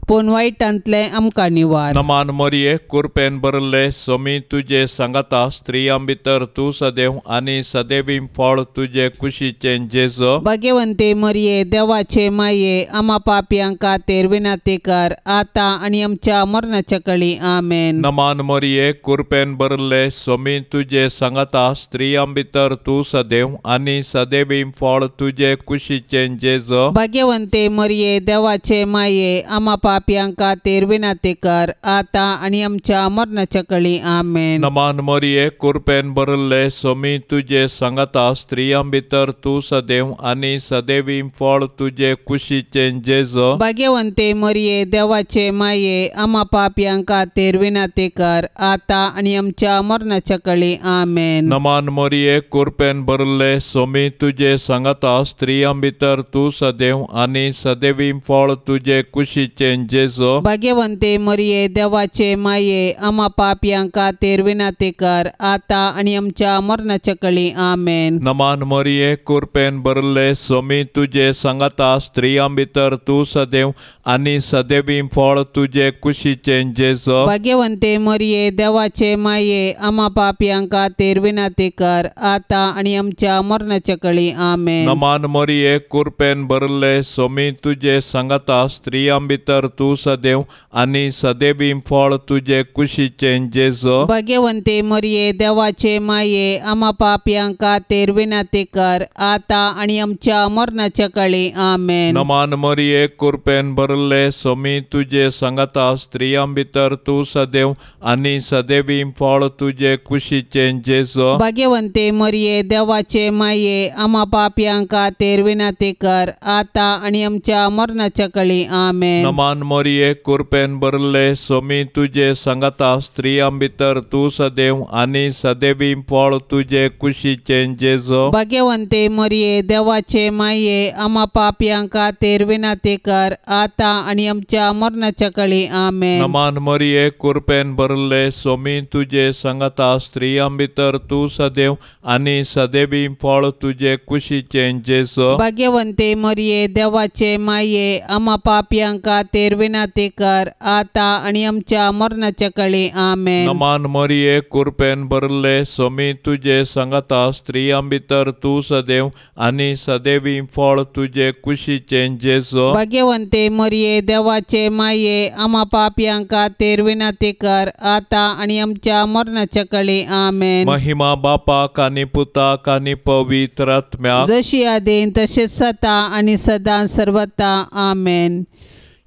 पूण वायटांतलें आमकां निवार. नमान मरिये, कुरपेन भरिल्ले, स्वामी तुजे सांगाता, स्त्रियां भितर तूं सदैव आनी सदैवी फळ तुजे कुशीचें जेजू. भाग्यवंती मरिये, देवाचे माये, आमा पापयां खातीर विनंती कर, आतां आनी आमच्या मरणाच्या कळी. आमेन. नमान मरिये, कुरपेन भरिल्ले, स्वामी तुजे सांगाता, स्त्रियां भितर तूं सदैव आनी सदैवी फळ तुजे कुशीचें जेजू. भाग्यवंती मरिये, देवाचे माये, आमा पापयां खातीर विनंती कर, आतां आनी आमच्या मरणाच्या कळी. आमेन. नमान मरिये, कुरपेन भरिल्ले, स्वामी तुजे सांगाता, स्त्रियां भितर तूं सदैव आनी सदैवी फळ तुजे कुशीचें जेजू. भाग्यवंती मरिये, देवाचे माये, आमा पापयां खातीर विनंती कर, आतां आनी आमच्या मरणाच्या कळी. आमेन. नमान मरिये, कुरपेन भरिल्ले, स्वामी तुजे सांगाता, स्त्रियां भितर तूं सदैव आनी सदैवी फळ तुजे कुशीचें जेजू. भाग्यवंती मरिये, देवाचे माये, आमा पापयां खातीर विनंती कर, आतां आनी आमच्या मरणाच्या कळी. आमेन. नमान मरिये, कुरपेन भरिल्ले, स्वामी तुजे सांगाता, स्त्रियां भितर तूं सदैव आनी सदैवी फळ तुजे कुशीचें जेजू. भाग्यवंती मरिये, देवाचे माये, आमा पापयां खातीर विनंती कर, आतां आनी आमच्या मरणाच्या कळी. आमेन. नमान मरिये, कुरपेन भरिल्ले, स्वामी तुजे सांगाता, स्त्रियां भितर तूं सदैव आनी सदैवी फळ तुजे कुशीचें जेजू. भाग्यवंती मरिये, देवाचे माये, आमा पापयां खातीर विनंती कर, आतां आनी आमच्या मरणाच्या कळी. आमेन. नमान मरिये, कुरपेन भरिल्ले, स्वामी तुजे सांगाता, स्त्रियां भितर तूं सदैव आनी सदैवी फळ तुजे कुशीचें जेजू. भाग्यवंती मरिये, मोरये देवाचे माये आमा पापयां खातीर विनंती कर आतां आनी आमच्या मरणाच्या कळी. आमेन. नमान मोरये कुरपेन भरले सोमी तुजे सांगाता स्त्रियां भितर तूं सदैव आनी सदैवी फळ तुजे कुशीचें जेजो. भाग्यवंते मोरये देवाचे माये आमा पापयां खातीर विनंती कर आतां आनी आमच्या मरणाच्या कळी. आमेन. नमान मोरये कुरपेन भरले सोमी तुजे सांगाता स्त्रियां भितर तूं सदैव आनी सदैवी फळ तुजे कुशीचें जेजो. भाग्यवंते मोरये देवाचे माये आमा पापयां खातीर विनंती कर आतां आनी आमच्या मरणाच्या कळी. आमेन. नमान मोरये कुरपेन भरले सोमी तुजे सांगाता स्त्रियां भितर तूं सदैव आनी सदैवी फळ तुजे कुशीचें जेजो. भाग्यवंते मोरये देवाचे माये आमा पापयां खातीर विनंती कर आतां आनी आमच्या मरणाच्या कळी. आमेन. महिमा बापाक आनी पुताक आनी पवित्र आत्म्याक, जशी आदीन तशेंच सदा आनी सदां सर्वता. आमेन.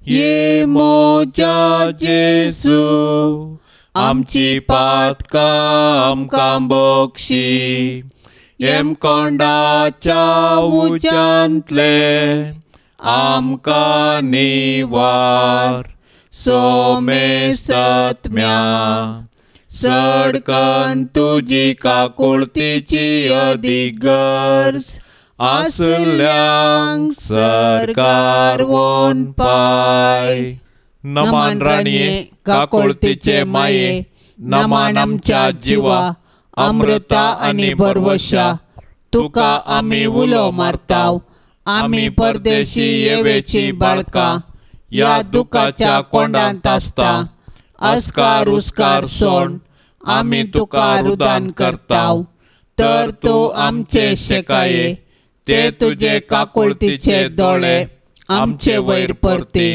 ये मोजा जेजू आमची पातकां आमकां बक्षी, येमकोंडाच्या उज्यांतले आमकां निवार, सोमेसत्म्या सडकन तुजी काकुळतीची अदीक गरज आसल्यांक सरकार वोन पाय. नमान राणये काकुळतीचे माये, नमान आमच्या जिवा अमृता आनी बरवशा, तुका आमी उलो मारताव, आमी परदेशी येवेची बाळकां ह्या दुखाच्या कोंडांत आसता. अस्कार उस्कार सोण आमी तुका रुदान करताव, तर तूं आमचे शेकाये ते तुजे काकुळतीचे दोळे आमचे वयर परती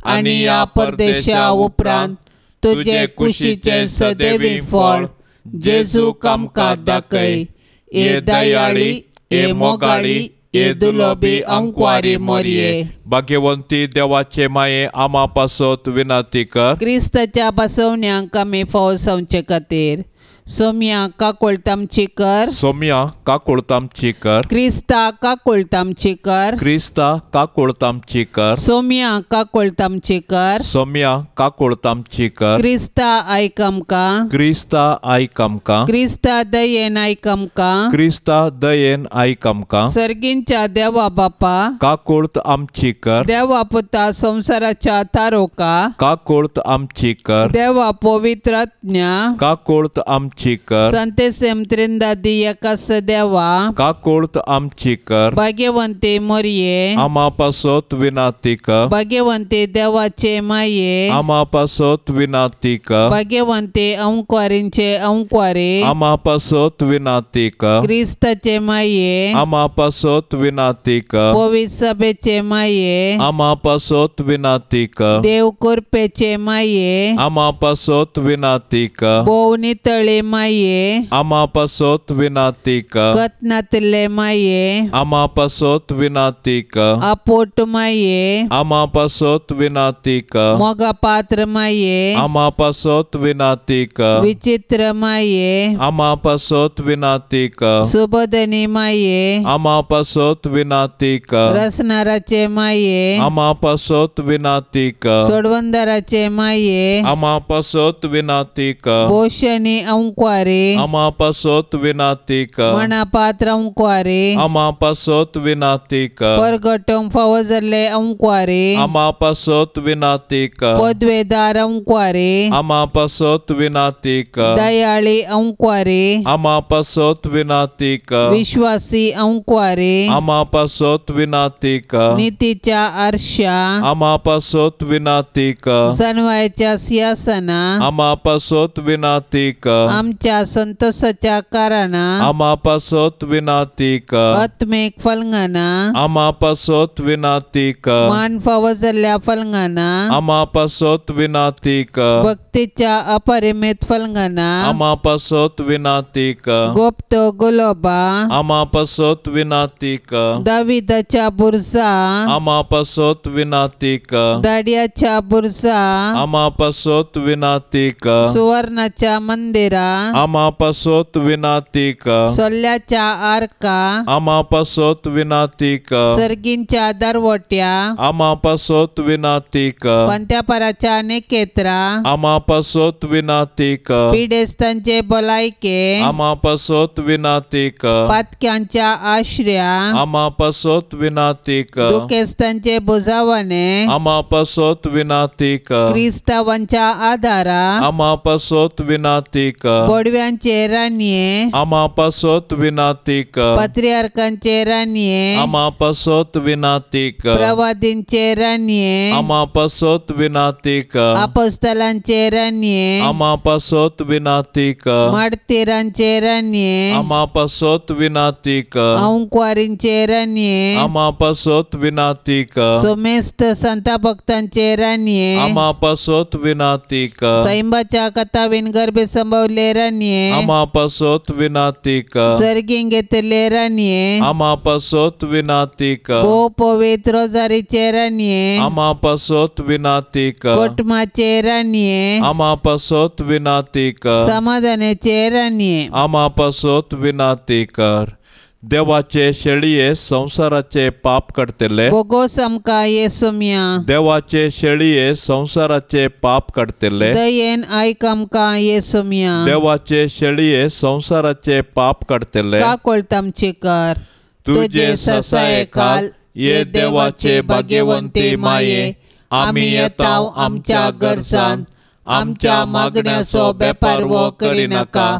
आनी ह्या परदेशा उपरांत तुजे कुशीचें सदैवी फळ जेजू आमकां दाखय. ए दयाळी, ए मोगाळी, ए दुलोबी अंकवारी मोरये. भाग्यवंती देवाचे माये आमा पासत विनंती कर. क्रिस्ताच्या बसवण्यांक आमी फावो जावचे खातीर सोम्या काकुळतामची कर. सोम्या काकुळतामची कर. क्रिस्ता काकुळतामची कर. क्रिस्ता काकुळतामची कर. सोम्या काकुळतामची कर. सोम्या काकुळतामची कर. क्रिस्ता आयक आमकां. क्रिस्ता आयक आमकां. क्रिस्ता दयेन आयक आमकां. क्रिस्ता दयेन आयक आमकां. सर्गींच्या देवा बापा काकुळत आमची कर. देवा पुता संवसाराच्या तारोका काकुळत आमची कर. देवा पवित्रात्म्या काकुळत आमची कर. संतेसेम त्रिंदादी एकास देवा काकुळत आमची कर. भाग्यवंती मोरये आमा पासत विनंती कर. भाग्यवंती देवाचे माये आमा पासत विनंती कर. भाग्यवंती अंकवारींचे अंकवारी आमा पासत विनंती कर. क्रिस्ताचे माये आमा पासत विनंती कर. पवित्र सभेचे माये आमा पासत विनंती कर. देव कृपेचे माये आमा पासत विनंती कर. भोव नितळे माये आमा पासत विनंती कर. कतनातले माये आमा पासत विनंती कर. आपोट माये आमा पासत विनंती कर. मोगा पात्र माये आमा पासत विनंती कर. विचित्र माये आमा पासत विनंती कर. सुबोधनी माये आमा पासत विनंती कर. रसनाराचे माये आमा पासत विनंती कर. सोडवंदराचे माये आमा पासत विनंती कर. भोशनी अंकवारी आमा पासत विनंती कर. मणापात्र अंकवारी आमा पासत विनंती कर. परगटूंक फावो जाल्ले अंकवारी आमा पासत विनंती कर. पदवेदार अंकवारी आमा पासत विनंती कर. दयाळी अंकवारी आमा पासत विनंती कर. विश्वासी अंकवारी आमा पासत विनंती कर. नितीच्या आरशा आमा पासत विनंती कर. सनवायच्या सिंहासना आमा पासत विनंती कर. आमच्या संतोषाच्या कारणां आमा पासत विनंती कर. आत्मीक फलंगाना आमा पासत विनंती कर. मान फावो जाल्ल्या फलंगाना आमा पासत विनंती कर. भक्तीच्या अपरिमित फलंगाना आमा पासत विनंती कर. गुप्त गुलोबा आमा पासत विनंती कर. दाविदाच्या बुरजा आमा पासत विनंती कर. दाडियाच्या बुरजा आमा पासत विनंती कर. सुवर्णाच्या मंदिरा आमा पासत विनाती कर। सोल्ल्याच्या आर्का आमा पासत विनाती कर। सर्गींच्या दरवट्या आमा पासत विनाती कर। पंत्यापराच्या नेकेत्रा आमा पासत विनाती कर। पिडेस्तांचे भलायके आमा पासत विनाती कर। पातक्यांच्या आश्र्या आमा पासत विनाती कर। दुखेस्तांचे बुजावणे आमा पासत विनाती कर। क्रिस्तावांच्या आधारा आमा पासत विनाती कर। बोडव्यांचे राणये आमा पासत विनाती कर। पत्रियार्कांचे राणये आमा पासत विनाती कर। प्रवादींचे राणये आमा पासत विनाती कर। अपोस्तलांचे राणये आमा पासत विनाती कर। मार्तीरांचे राणये आमा पासत विनाती कर। अंकुवारींचे राणये आमा पासत विनाती कर। सोमेस्त संता भक्तांचे राणये आमा पासत विनाती कर। सैंबाच्या कथावीन गर्भे संभवले राणये आमा पासत विनाती कर। सर्गीं घेतले राणये आमा पासत विनाती कर। भोव पवित्र रोजारीचे राणये आमा पासत विनाती कर। कोटमाचे राणये आमा पासत विनाती कर। समाधानाचे राणये आमा पासत विनाती कर। देवाचे शेळये संवसाराचे पाप काडटले बोगोस आमकां येसुम्या। देवाचे शेळये संवसाराचे पाप काडटले दयेन आयक आमकां येसुम्या। देवाचे शेळये संवसाराचे पाप काडटले काकोळत आमची कर। तुजे ससाये खाल ये देवाचे भाग्यवंती माये आमी येता आमच्या गरजान आमच्या मागण्याचो बेपारवो करिनाका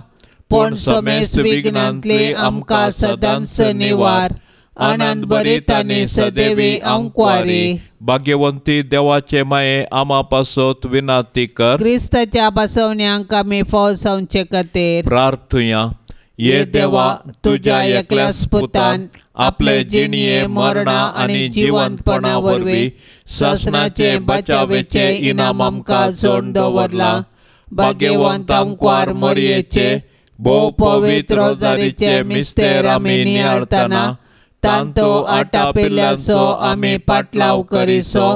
पूण समेस्त विघ्नांतली आमकां सदांच निवार। आनंद भरीत आनी सदैवी आंकवारी। भाग्यवंती देवाचे माये आमा पासत विनाती कर। क्रिस्ताच्या बसवण्यांक आमी फौज जावचे खातीर प्रार्थुया। ये देवा तुज्या एकल्याच पुतान आपले जिणये मरणा आनी जिवंतपणा वरवीं सासणाचे बचावेचे इनाम आमकां जोडून दवरला। भाग्यवंत आंकवार मरयेचे भोव पवित्र रोजारीचे मिस्तेर आमी नियाळतना तांतो आटापिल्ल्याचो आमी पाटलाव करिसो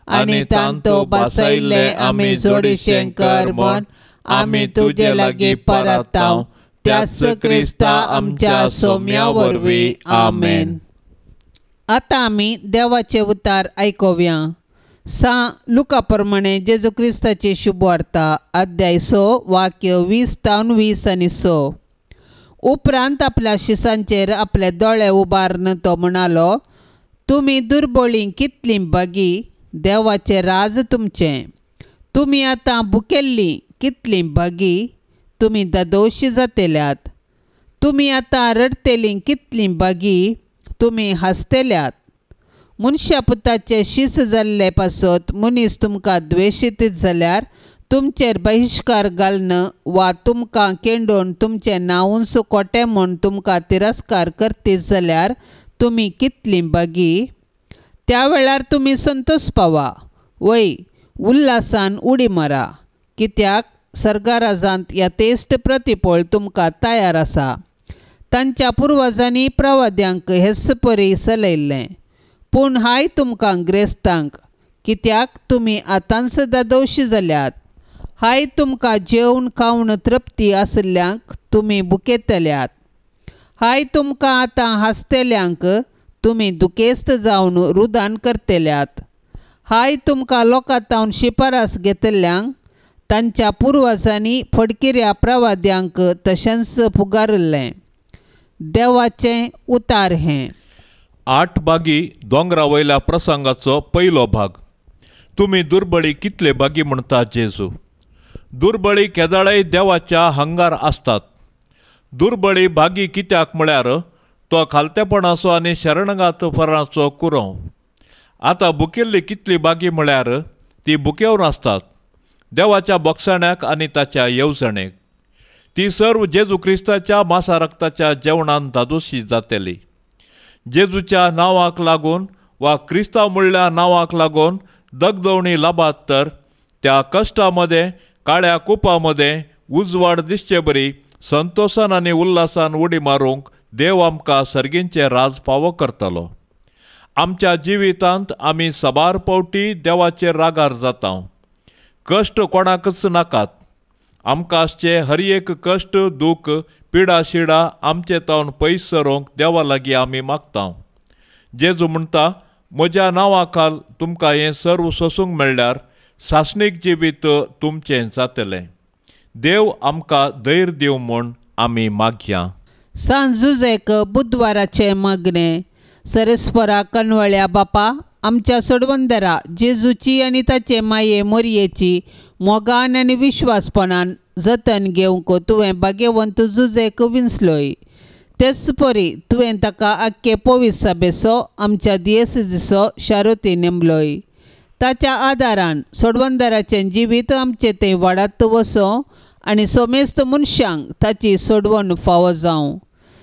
आनी तांतो बसयल्ले आमी जोडीशें कर म्हूण आमी तुजे लागीं परताव त्याच क्रिस्ता आमच्या सोम्या वरवीं आमेन। आतां आमी देवाचे उतार आयकुया। सां लुका प्रमाणे जेजू क्रिस्ताची शुभवार्ता अध्याय 6 वाक्य 20 तावन 20 आनी 6। उपरांत आपल्या शिसांचेर आपले दोळे उबारून तो म्हणालो, तुमी दुर्बळीं कितलीं भागी, देवाचें राज तुमचें। तुमी आतां भुकेल्लीं कितलीं भागी, तुमी दादोशी जातेल्यात। तुमी आतां रडतेलीं कितलीं भागी, तुमी हांसतेल्यात। मनशा पुताचे शीस जाल्ले पासत मनीस तुमकां द्वेशीत जाल्यार तुमचेर बहिश्कार घालून वा तुमकां केंडोवन तुमचें नांवूच खोटें म्हूण तुमकां तिरस्कार करतीत जाल्यार तुमी कितलीं भागी। त्या वेळार तुमी संतोष पावा, वय उल्हासान उडी मारा, कित्याक सर्गाराजांत यथेश्ट प्रतिफळ तुमकां तयार आसा। तांच्या पुर्वजांनी प्रवाद्यांक हेच परी चलयल्लें। पूण हाय तुमकां ग्रेस्तांक, कित्याक तुमी आतांच दादोशी जाल्यात। हाय तुमकां जेवन खावन तृप्ती आशिल्ल्यांक, तुमी भुकेतल्यात। हाय तुमकां आतां हांसतेल्यांक, तुमी दुखेस्त जावन रुदान करतेल्यात। हाय तुमकां लोकां तावन शिफारस घेतल्यांक, तांच्या पुर्वजांनी फडकिऱ्या प्रवाद्यांक तशेंच फुगारिल्लें। देवाचें उतार हें। 8 भागी दोंगरा वयल्या प्रसंगाचो पयलो भाग। तुमी दुर्बळी कितले भागी म्हणटा जेजू। दुर्बळी केदाळय देवाच्या हंगार आसतात। दुर्बळी भागी कित्याक म्हळ्यार तो खालतेपणाचो आनी शरणगातपणाचो कुरोव। आतां भुकेल्ली कितली भागी म्हळ्यार ती भुकेवन आसतात देवाच्या बोगसाण्याक आनी ताच्या येवजणेक। ती सर्व जेजू क्रिस्ताच्या मासा रक्ताच्या जेवणान धादोशी जातली। जेजूच्या नांवाक लागून वा क्रिस्तांव म्हणल्या नांवाक लागून दगदवणी लाभात तर त्या कश्टा मदें काळ्या कुपा मदें उजवाड दिसचे बरी संतोशान आनी उल्हासान उडी मारूंक देव आमकां सर्गींचें राज फावो करतलो। आमच्या जिवितांत आमी साबार पावटी देवाचेर रागार जाता। कश्ट कोणाकच नाकात। आमकां आसचे हर एक कश्ट दूख पिडा शिडा आमचे तावन पयस सरोंक देवा लागीं आमी मागता. जेजू म्हणटा म्हज्या नांवा खाल तुमकां हें सर्व सोसूंक मेळ्ळ्यार सासणीक जिवीत तुमचें जातलें. देव आमकां धैर्य दिवं म्हूण आमी मागया. सांत जुझेक बुधवाराचें मागणें. सरेस्परा कनवळ्या बापा आमच्या सोडवंदरा जेजूची आनी ताचे माये मोरयेची मोगान आनी विश्वासपणान जतन घेवंक तुवें भाग्यवंत जुझेक विंचलोय. तेच परी तुवें ताका आख्खे पवित्र सभेचो आमच्या दियेसिचो शारोती नेमलोय. ताच्या आदारान सोडवंदराचें जिवीत आमचें थंय वाडत वचों आनी सोमेस्त मनशांक ताची सोडवण फावो जावं.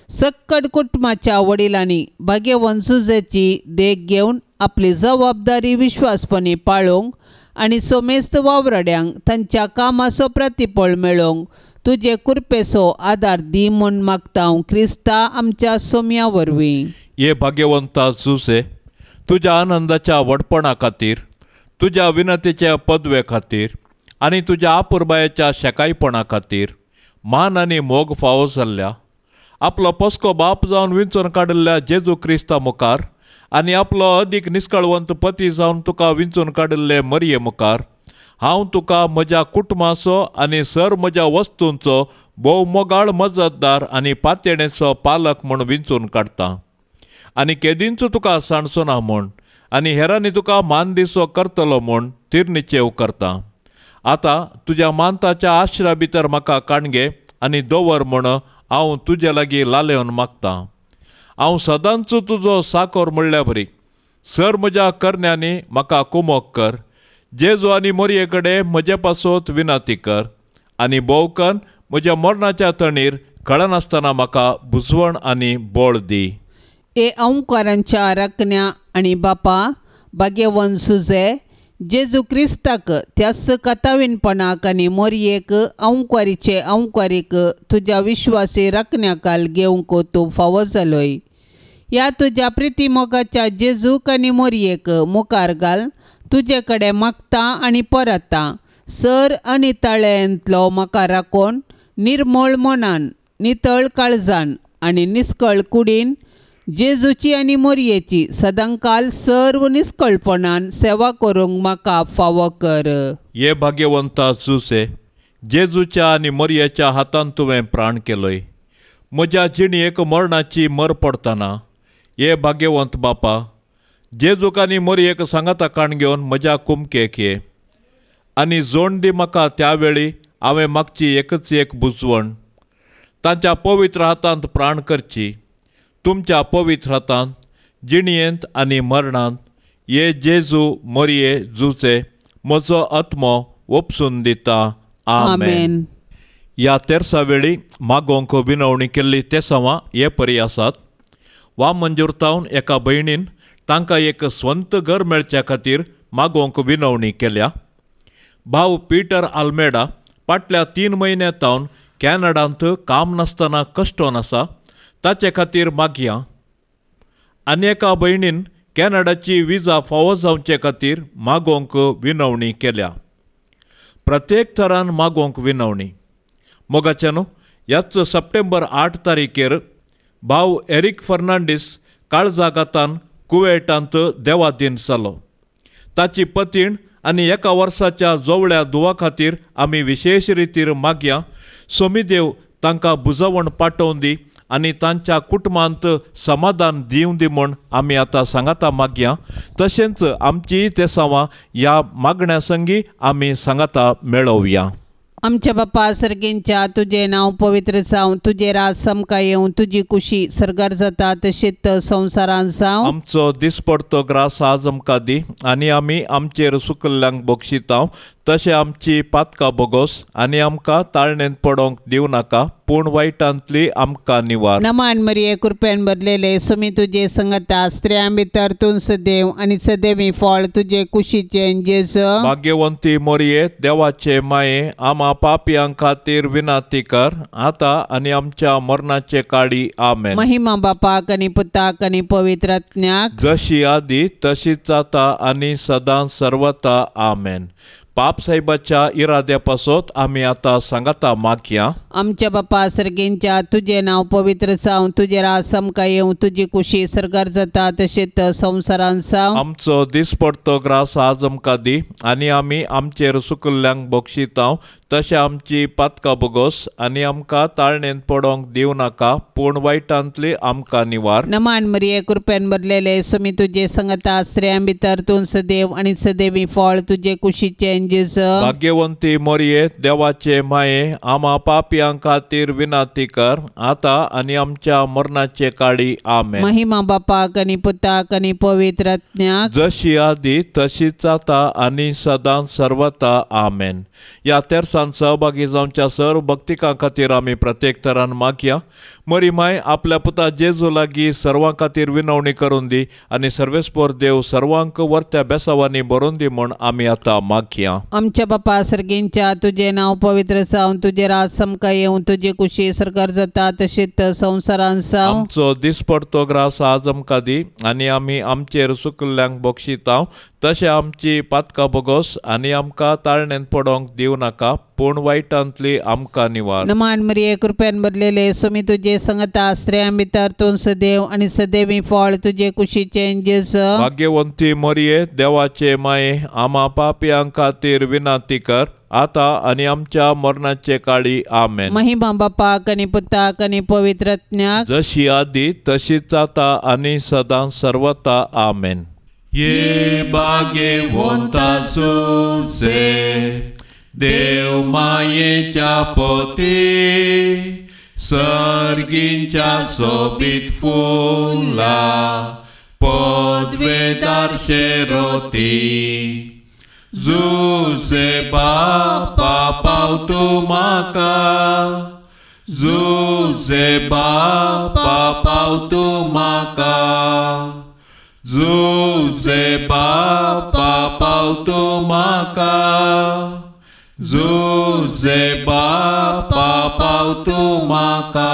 सक्कड कुटुंबाच्या वडिलांनी भाग्यवंत जुझेची देख घेवन आपली जबाबदारी विश्वासपणी पाळोवंक आनी सोमेस्त वावराड्यांक तांच्या कामाचो प्रतिफळ मेळोवंक तुजे कृपेचो आदार दी म्हूण मागता हांव क्रिस्ता आमच्या सोम्या वरवीं. हे भाग्यवंता जुझे, तुज्या आनंदाच्या व्हडपणा खातीर, तुज्या विनंतीच्या पदवे खातीर आनी तुज्या आपुरबायेच्या शेकायपणा खातीर मान आनी मोग फावो जाल्ल्या आपलो पस्को बाप जावन विंचून काडिल्ल्या जेजू क्रिस्ता मुखार आनी आपलो अदीक निस्कळवंत पती जावन तुका विंचून काडिल्ले मरये मुखार हांव तुका म्हज्या कुटुंबाचो आनी सर म्हज्या वस्तूंचो भोव मोगाळ मजतदार आनी पातयेणेचो पालक म्हूण विंचून काडटा आनी केदींच तुका सांडचो ना म्हूण आनी हेरांनी तुका मान दिसो करतलो म्हूण तिरनिचेव करता. आतां तुज्या मानताच्या आश्रा भितर म्हाका काणगे आनी दवर म्हूण हांव तुजे लागीं लालेवन मागतां. हांव सदांच तुजो साकोर म्हणल्या बरी सर म्हज्या करण्यांनी म्हाका कुमोक कर. जेजू आनी मोरये कडेन म्हजे पासत विनंती कर आनी भोवकन म्हज्या मरणाच्या तणीर कळनासतना म्हाका बुजवण आनी बळ दी. हे अंकारांच्या राखण्या आनी बापा भाग्यवंत जुझे जेजू क्रिस्ताक त्याच कथावीनपणाक आनी मोरयेक अंकारीचे अंकारीक तुज्या विश्वासी राखण्याकाल घेवंक तूं फावो जालोय. ह्या तुज्या प्रिती मोगाच्या जेजूक आनी मोरयेक मुखार घाल तुजे कडेन मागता आनी परता सर आनी तळ्यांतलो म्हाका राखून निर्मळ मनान नितळ काळजान आनी निस्कळ कुडीन जेजूची आनी मोरयेची सदांकाल सर्व निस्कळपणान सेवा करूंक म्हाका फावो कर. हे भाग्यवंता जुझे, जेजूच्या आनी मोरयेच्या हातान तुवें प्राण केलोय. म्हज्या जिणेक मरणाची मर पडटना हे भाग्यवंत बापा जेजूक आनी मोरयेक सांगाता काण घेवन म्हज्या कुमकेक ये आनी जोण दी म्हाका त्या वेळी हांवें मागची एकच एक बुजवण तांच्या पवित्र हातांत प्राण करची. तुमच्या पवित्र हातांत जिणयेंत आनी मरणांत ये जेजू मोरये जुझे म्हजो आत्मो ओपसून दिता. आमेन. ह्या तेरसा वेळी मागोवंक विनवणी केल्ली तेसांवां हे परी आसात. वा मंजूर तावन एका भयणीन तांकां एक स्वंत घर मेळच्या खातीर मागोवंक विनवणी केल्या. भाव पीटर आल्मेडा फाटल्या 3 म्हयन्या तावन कॅनडांत काम नासतना कश्टोन आसा, ताचे खातीर मागया. आनी एका भयणीन कॅनडाची विजा फावो जावचे खातीर मागोवंक विनवणी केल्या. प्रत्येक थरान मागोवंक विनवणी. मोगाच्यानो, ह्याच सप्टेंबर 8 तारीखेर भाव एरिक फर्नांडीस काळजाघातान कुवेटांत देवादीन जालो. ताची पतीण आनी एका वर्साच्या जोवळ्या दुवा खातीर आमी विशेश रितीर मागया. सोमीदेव तांकां बुजवण पाठोवन दी आनी तांच्या कुटुंबांत समाधान दिवं दी म्हूण आमी आतां सांगाता मागया. तशेंच आमची तेसांवां ह्या मागण्या संगी आमी सांगाता मेळोवया. आमच्या बापा सर्गेंच्या तुजें नांव पवित्र जावं, तुजें राज समकां येवं, तुजी कुशी सर्गार जाता तशीच संवसारांत जावं. आमचो दिसपडतो ग्रास आज आमकां दी आनी आमी आमचेर सुकल्ल्यांक बक्षितांव तशें आमची पातकां बोगोस आनी आमकां ताळणेंत पडोवंक दिवं नाका, पूण वायटांतली आमकां निवार. नमान मरिये कृपेन भरलेले सुमी तुजे संगता, स्त्रियां भितर तूं सदैव आनी सदैवी फळ तुजे कुशीचें जेजू. भाग्यवंती मोरये देवाचे माये आमा पापयां खातीर विनंती कर आतां आनी आमच्या मरणाचे काळी. आमेन. महिमा बापाक आनी पुताक आनी पवित्र आत्म्याक, जशी आदी तशीच जाता आनी सदां सर्वता. आमेन. पाप साहेबाच्या इराद्या पासत आमी आतां सांगाता मागया. आमच्या बापा सर्गेंच्या तुजें नांव पवित्र जावं, तुजें राज आमकां येवं, तुजी कुशी सर्गार जाता तशेंच संवसारांत जावं. आमचो दिसपडतो ग्रास आज आमकां दी आनी आमी आमचेर सुकल्ल्यांक बक्षितांव तशें आमची पातकां बोगोस आनी आमकां ताळणेंत पडोंक दिवं नाका पूण वायटांतली आमकां निवार. नमान मरिये कृपेन भरलेले सुमी तुजे संगता, स्त्रियां भितर तूं सदैव आनी सदैवी फळ तुजे कुशीचें जेजू. भाग्यवंती मरिये देवाचे माये आमा पापयां खातीर विनंती कर आतां आनी आमच्या मरणाचे काळी. आमेन. महिमा बापाक आनी पुताक आनी पवित्र आत्म्याक, जशी आदी तशीच आतां आनी सदां सर्वता. आमेन. ह्या तेरसान सहभागी जावच्या सर्व भक्तिकां खातीर आमी प्रत्येक तरान मागया. मरी माय आपल्या पुता जेजू लागीं सर्वां खातीर विनवणी करून दी आनी सर्वेस्पोर देव सर्वांक वर्त्या बेसावांनी भरून दी म्हूण आमी आतां मागया. आमच्या बापा सर्गेंच्या तुजें नांव पवित्र जावं, तुजें राज आमकां येवं, तुजी कुशी सर्गार जाता तशीच संवसारांत जावं. आमचो दिसपडतो ग्रास आज आमकां दी आनी आमी आमचेर सुकल्ल्यांक बक्षितांव तशें आमची पातकां बोगोस आनी आमकां ताळणेंत पडोंक दिवं नाका पूण वायटांतली आमकां निवार. नमान मरिये कृपेन भरलेले सुमी तुजे संगता, स्त्रियां भितर तूं सदैव आनी सदैवी फळ तुजे कुशीचें जेजू. भाग्यवंती मरिये देवाचे माये आमा पापयां खातीर विनंती कर आतां आनी आमच्या मरणाचे काळी. आमेन. महिमा बापाक आनी पुताक आनी पवित्र आत्म्याक, जशी आदी तशीच आतां आनी सदां सर्वता. आमेन. ये भाग्यवंता सुसे देव मायेच्या पोती सर्गींच्या सोबीत फुला पदवेदार शेरोती. जुसे बापा पावतू म्हाका, जुसे बापा पावतू म्हाका, जुसे बापा पावतू म्हाका, जुसे बापा पावतू म्हाका.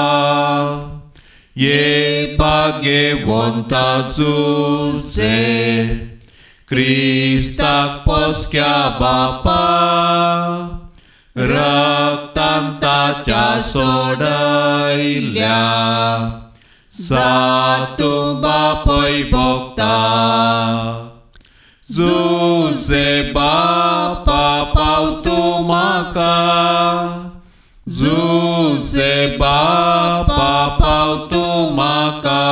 ये भाग्यवंता जुसे क्रिस्ताक पोसक्या बापा रक्तान ताच्या सोडयल्या जातूं बापय भोगता. जुसे बापा पावतूं म्हाका, जुसे बापा पावतूं म्हाका,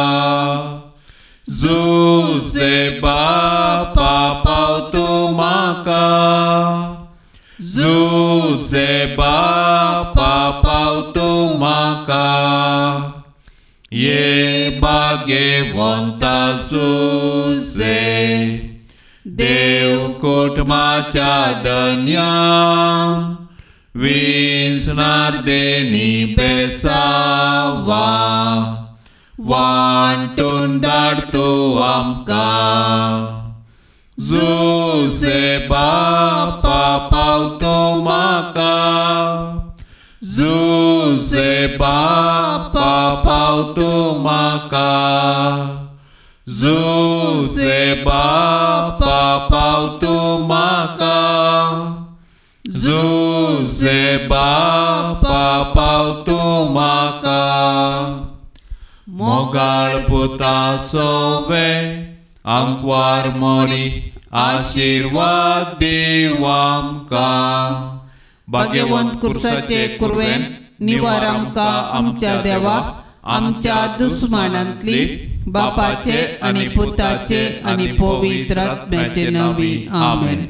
जुसे बापा पावतूं म्हाका, जुसे बापा पावतूं म्हाका. ये भाग्यवंता सुसे देव कुटुंबाच्या धन्या विंचणार देणी बेसावा वांटून धाडतो आमकां. जुसे बापा पावतो म्हाका, जुसे बापा पावतो म्हाका, जुसे बापा पावतो म्हाका, जुसे बापा पावतो म्हाका. मोगाळ पुता सोवे आंकवार मोरी आशिर्वाद दीव आमकां. भाग्यवंत कुर्साचे कुरवेन निवार आमकां आमच्या देवा आमच्या दुस्मानांतली बापाचे आनी पुताचे आनी पवित्र आत्म्याचे नांवी. आमेन.